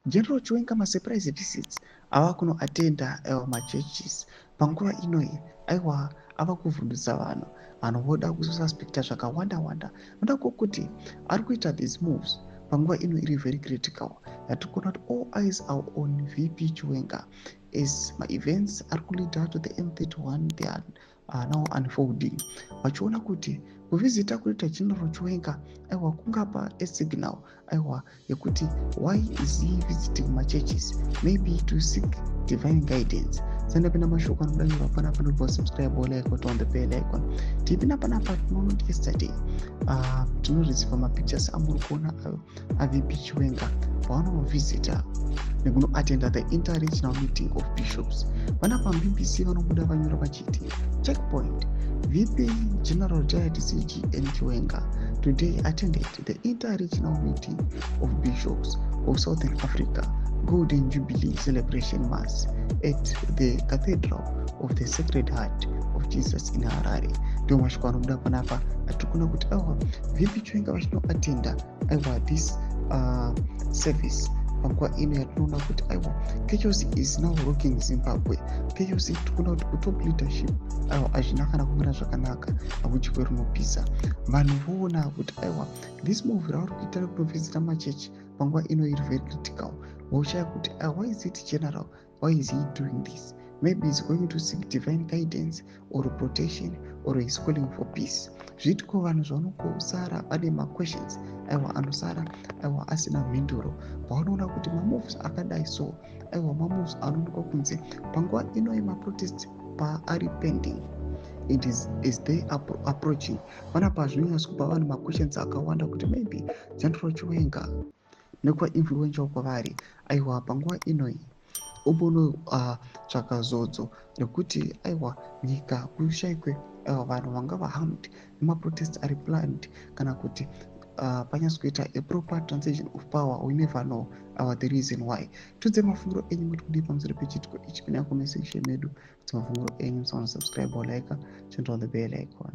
General Chiwenga masurprise visits ava kunoatenda, aiwa, machurches panguva inoyi, aiwa, ava kuvhundutsa vanhu. Vanhu voda kuzosuspecta zvakawanda wanda noda kwokuti ari kuita these moves panguva ino iri very critical, yatiri kuona kuti all eyes are on VP Chiwenga as maevents ari kuleada to the M31. They are now unfolding, vachiona kuti kuvhizita kuita General Chiwenga, aiwa, kungapa asignal, aiwa, yekuti why is he visiting machurches? Maybe to seek divine guidance. Sandapinda mashoko anobuda nyorwa panapa, nobva subscribe, like, on the bell icon. Tipinda panapa, tinoona kuti yesterday tinoreceiva mapictures amuri kuona ayo aVP Chiwenga pavanovhizita nekunoatenda the interregional meeting of bishops. Panapa BBC vanobuda vanyora vachiti, "Checkpoint: VP General retired CGN Chiwenga today attended the interregional meeting of bishops of Southern Africa Golden Jubilee celebration mass at the Cathedral of the Sacred Heart of Jesus in Harare." Ndio mashoko anobuda panapa atiri kuona kuti, aiwa, VP Chiwenga vachinoatenda, aiwa, this service panguva ino yatinoona kuti, aiwa, chaos is now rocking Zimbabwe. Chaos, tikuona kuti kutop leadership, aiwa, hazvina kana kumira zvakanaka, hakudyiwe rinopisa. Vanhu voona kuti, aiwa, this move ravari kuita rekunovhizita machechi panguva ino iri very critical. Voshaya kuti, why is it general, why is he doing this? Maybe he's going to seek divine guidance or protection, or he's calling for peace. Zviitiko vanhu zvavanongosara vane maquestions, aiwa, anosara, aiwa, asina mhinduro pavanoona kuti mamoves akadai so, aiwa, mamoves anoonekwa kunze panguva ino yemaprotest paari pending. It is as they approaching panapa, zvinonyatso kupa vanhu maquestions akawanda kuti maybe General Chiwenga nekuva influential kwavari, aiwa, panguva inoi umbonotsvaka zodzo rekuti, aiwa, nyika kushayikwe, aiwa, vanhu vanga vaharmed nemaprotest ari planned, kana kuti panyatso kuita a proper transition of power. We never know our the reason why. Tudze mafungiro enyu muri kudii pamusoro pechiitiko ichi? Pinai comment section medu kuti mafungiro enyu. Musaona subscribe or like, turn on the bell icon.